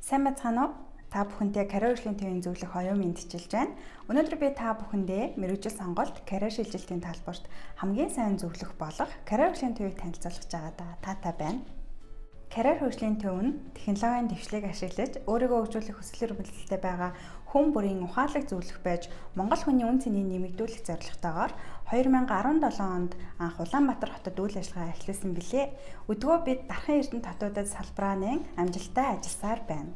Сайн байцгаана уу? Та бүхэнтэй карьер хөгжлийн төвийн зөвлөх оюун мэндчилж байна. Өнөөдөр би та бүхэндээ мэргэжил сонголт, карьер шилжилтийн талбарт хамгийн сайн зөвлөх болох карьер хөгжлийн төвийг танилцуулах гэж байгаадаа таатай байна. Карьер хөгжлийн төв нь технологийн дэвшлийг ашиглаж өөрийгөө хөгжүүлэх хүсэл эрмэлзэлтэй байгаа хүн бүрийн ухаалаг зөвлөх байж Монгол хүний үн цэнийг нэмэгдүүлэх зорилготойгоор 2017 онд анх Улаанбаатар хотод үйл ажиллагаа эхлүүлсэн билээ. Өдгөө бид Дархан Эрдэнэ хотуудад салбараа нээн амжилттай ажилласаар байна.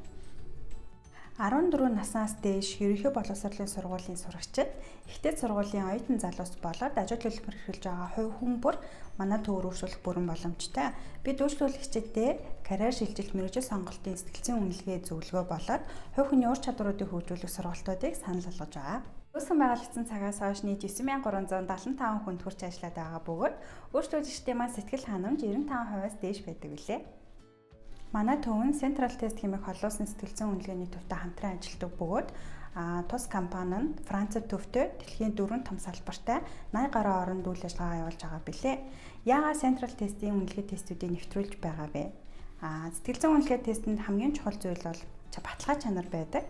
14 наснаас дээш ерөнхий боловсролын сургуулийн сурагчид, ихтэй сургуулийн оюутан залуус болоод ажил хөдөлмөр эрхэлж байгаа хувь хүн бүр манай төвөөр үйлчлэх бүрэн боломжтой. Бид үйлчлүүлэгчдэд карьер шилжилт, мэргэжил сонголтын сэтгэлзүйн үнэлгээ, зөвлөгөө болоод хувь хүний ур чадваруудыг хөгжүүлэх сургалтуудыг санал болгож байгаа. Үүсгэн байгуулагдсан цагаас хойш нийт 9375 хүнд хүрч ажиллаад байгаа бөгөөд үйлчлүүлэгчдийн маань сэтгэл ханамж 95%-аас дээш байдаг билээ. Манай төв нь Central Test хэмээх олон улсын сэтгэл зүйн үнэлгээний төвтэй хамтран ажилладаг бөгөөд тус компани нь Францад төвтэй дэлхийн дөрвөн том салбартай 80 гаруй оронд үйл ажиллагаа явуулж байгаа билээ. Яагаад Central Test-ийн үнэлгээ тестүүдийг нэвтрүүлж байгаа вэ? Сэтгэл зүйн үнэлгээ тестэнд хамгийн чухал зүйл бол баталгаа чанар байдаг.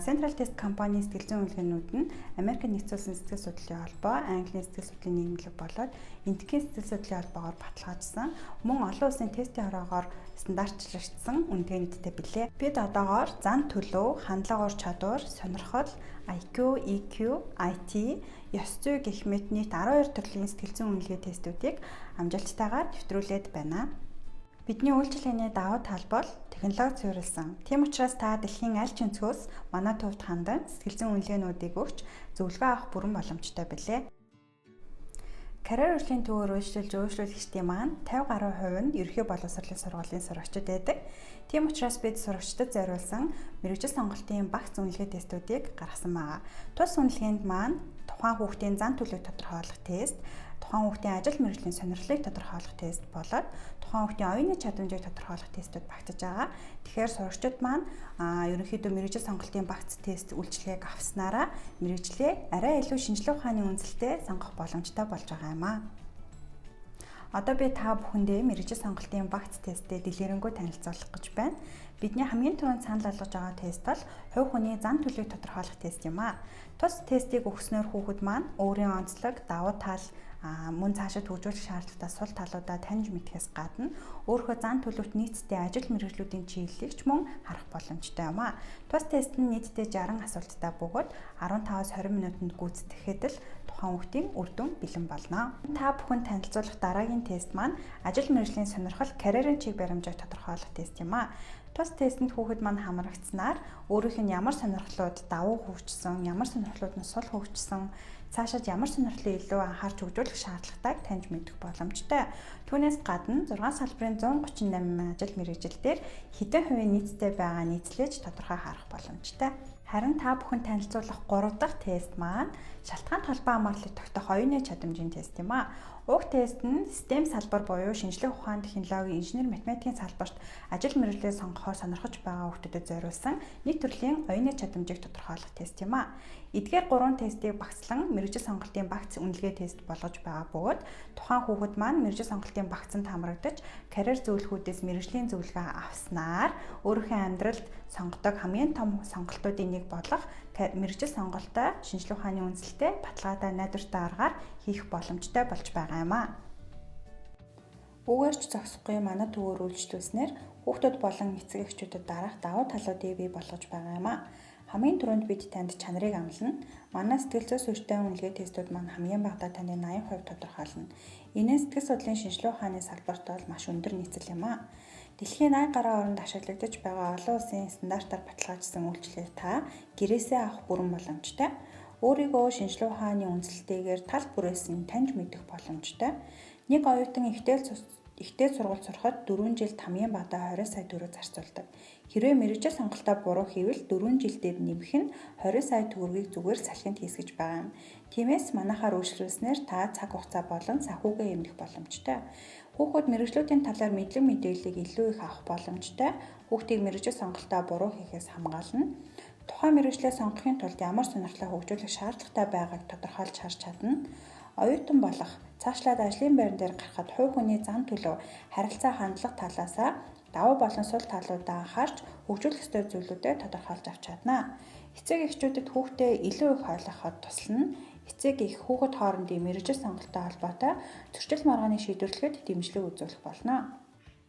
Central Test компанийн сэтгэл зүйн үнэлгээнүүд нь Америк нэгдсэн улсын сэтгэл судлалын холбоо, Английн сэтгэл судлалын нийгэмлэг болоод Энэтхэгийн сэтгэл судлалын холбоогоор баталгаажсан мөн олон улсын тестийн хороогоор стандартчлагдсан үнэлгээнүүдтэй билээ. Бид одоогоор зан төлөв, хандлага ур чадвар, сонирхол, IQ, EQ, IT, ёс зүй гэх мэт нийт 12 төрлийн сэтгэл зүйн үнэлгээ тестүүдийг амжилттайгаар нэвтрүүлээд байна. Бидний үйлчилгээний давуу тал бол технологи суурилсан. Тийм учраас та дэлхийн аль ч өнцгөөс манай төвд хандан сэтгэл зүйн үнэлгээнүүдийг өгч зөвлөгөө авах бүрэн боломжтой билээ. Карьер хөгжлийн төвөөр үйлчилж үйлчлүүлэгчдийн маань 50 гаруй хувь нь ерөнхий боловсролын сургуулийн сурагчид байдаг. Тийм учраас бид сурагчдад зориулсан мэргэжил сонголтын багц үнэлгээ тестүүдийг гаргасан байгаа. Тус үнэлгээнд маань тухайн хүүхдийн зан төлөвийг тодорхойлох тест, тухайн хүүхдийн ажил мэргэжлийн сонирхлыг тодорхойлох тест болоод тухайн хүүхдийн оюуны чадамжийг тодорхойлох тестүүд багтаж байгаа. Тэгэхээр сурагчид маань ерөнхийдөө мэргэжил сонголтын багц тест үйлчилгээг авснараа мэргэжлээ арай илүү шинжлэх ухааны үндэслэлтэй сонгох боломжтой болж байгаа юм аа. Одоо би та бүхэндээ мэргэжил сонголтын багц тестээ дэлгэрэнгүй танилцуулах гэж байна. Бидний хамгийн түрүүнд санал болгож байгаа тест бол хувь хүний зан төлөвийг тодорхойлох тест юм аа. Тус тестийг өгснөөр хүүхэд маань өөрийн онцлог, давуу тал, мөн цаашид хөгжүүлэх шаардлагатай сул талуудаа таньж мэдэхээс гадна өөрийнхөө зан төлөвт нийцтэй ажил мэргэжлүүдийн чиглэлийг ч мөн харах боломжтой юм аа. Тус тест нь нийтдээ 60 асуулттай бөгөөд 15-аас 20 минутанд гүйцэтгэхэд л тухайн хүүхдийн үр дүн бэлэн болно. Та бүхэн танилцуулах дараагийн тест маань ажил мэргэжлийн сонирхол, карьерийн чиг баримжааг тодорхойлох тест юм аа. Тус тестэнд хүүхэд маань хамрагдсанаар өөрийнх нь ямар сонирхлууд давуу хөгжсөн, ямар сонирхлууд нь сул хөгжсөн, цаашид ямар сонирхлыг илүү анхаарч хөгжүүлэх шаардлагатайг таньж мэдэх боломжтой. Түүнээс гадна 6 салбарын 138 ажил мэргэжил дээр хэдэн хувийн нийцтэй байгаа нийцлээж тодорхой харах боломжтой. Харин та бүхэн танилцуулах 3 дахь тест маань шалтгаан холбоо хамаарлыг тогтоох оюуны чадамжийн тест юм аа. Уг тест нь систем салбар буюу шинжлэх ухаан, технологи, инженер, математикийн салбарт ажил мэргэжлээ сонгохоор сонирхож байгаа хүүхдүүдэд зориулсан нэг төрлийн оюуны чадамжийг тодорхойлох тест юм аа. Эдгээр 3 тестийг багцлан мэргэжил сонголтын багц үнэлгээ тест болгож байгаа бөгөөд тухайн хүүхэд маань мэргэжил сонголтын багцанд хамрагдаж карьер зөвлөхүүдээс мэргэжлийн зөвлөгөө авснаар өөрийнхөө амьдралд сонгодог хамгийн том сонголтуудын нэг болох мэргэжил сонголтоо шинжлэх ухааны үндэслэлтэй баталгаатай найдвартай аргаар хийх боломжтой болж байгаа юм аа. Үүгээр ч зогсохгүй, манай төвөөр үйлчлүүлснээр хүүхдүүд болон эцэг эхчүүдэд дараах давуу талуудыг бий болгож байгаа юм аа. Хамгийн түрүүнд бид танд чанарыг амлана. Манай сэтгэл зүй суурьтай үнэлгээ тестүүд маань хамгийн багадаа таны 80% тодорхойлно. Энэ нь сэтгэл судлалын шинжлэх ухааны салбарт бол маш өндөр нийцэл юм аа. Дэлхийн 80 гаруй оронд ашиглагдаж байгаа олон улсын стандартаар баталгаажсан үйлчилгээг та гэрээсээ авах бүрэн боломжтой. Өөрийгөө шинжлэх ухааны үндэслэлтэйгээр тал бүрээс нь таньж мэдэх боломжтой. Нэг оюутан ихтэй сургууль сурахад 4 жилд хамгийн багадаа 20 сая төгрөг зарцуулдаг. Хэрвээ мэргэжил сонголтоо буруу хийвэл 4 жилдээ нэмэх нь 20 сая төгрөгийг зүгээр салхинд хийсгэж байгаа юм. Тиймээс манайхаар үйлчлүүлснээр та цаг хугацаа болон санхүүгээ эмнэх боломжтой. Хүүхэд мэргэжлүүдийн талаар мэдлэг мэдээллийг илүү их авах боломжтой. Хүүхдийг мэргэжил сонголтоо буруу хийхээс хамгаална. Тухайн мэргэжлээ сонгохын тулд ямар сонирхлоо хөгжүүлэх шаардлагатай байгааг тодорхойлж харж чадна. Оюутан болох, цаашлаад ажлын байран дээр гарахад хувь хүний зан төлөв, харилцаа хандлага талаасаа Давуу болон сул талуудаа анхаарч хөгжүүлэх ёстой зүйлүүдээ тодорхойлж авч чадна. Эцэг эхчүүдэд хүүхдээ илүү их ойлгоход туслана. Эцэг эх хүүхэд хоорондын мэргэжил сонголттой холбоотой зөрчил маргааныг шийдвэрлэхэд дэмжлэг үзүүлэх болно.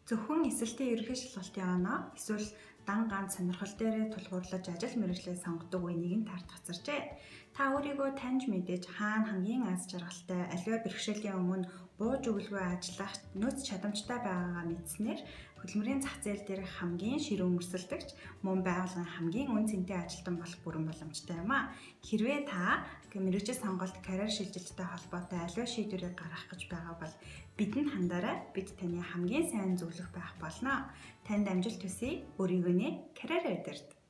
Зөвхөн эсэлтийн ерөнхий шалгалтын оноо эсвэл дан ганц сонирхол дээрээ тулгуурлаж ажил мэргэжлээ сонгодог үе нэгэн тарт хоцорчээ. Та өөрийгөө таньж мэдэж хаана хамгийн аз жаргалтай, аливаа бэрхшээлийн өмнө бууж өгөлгүй ажиллах нөөц чадамжтай байгаагаа мэдснээр хөдөлмөрийн зах зээл дээрх хамгийн ширүүн өрсөлдөгч, мөн байгууллагын хамгийн үн цэнтэй ажилтан болох бүрэн боломжтой юм а. Хэрвээ та мэргэжил сонголт, карьер шилжилттэй холбоотой аливаа шийдвэрийг гаргах гэж байгаа бол бидэнд хандаарай. Бид таны хамгийн сайн зөвлөх байх болно. Танд амжилт хүсье. Өөрийгөө нэ карьераа удирд.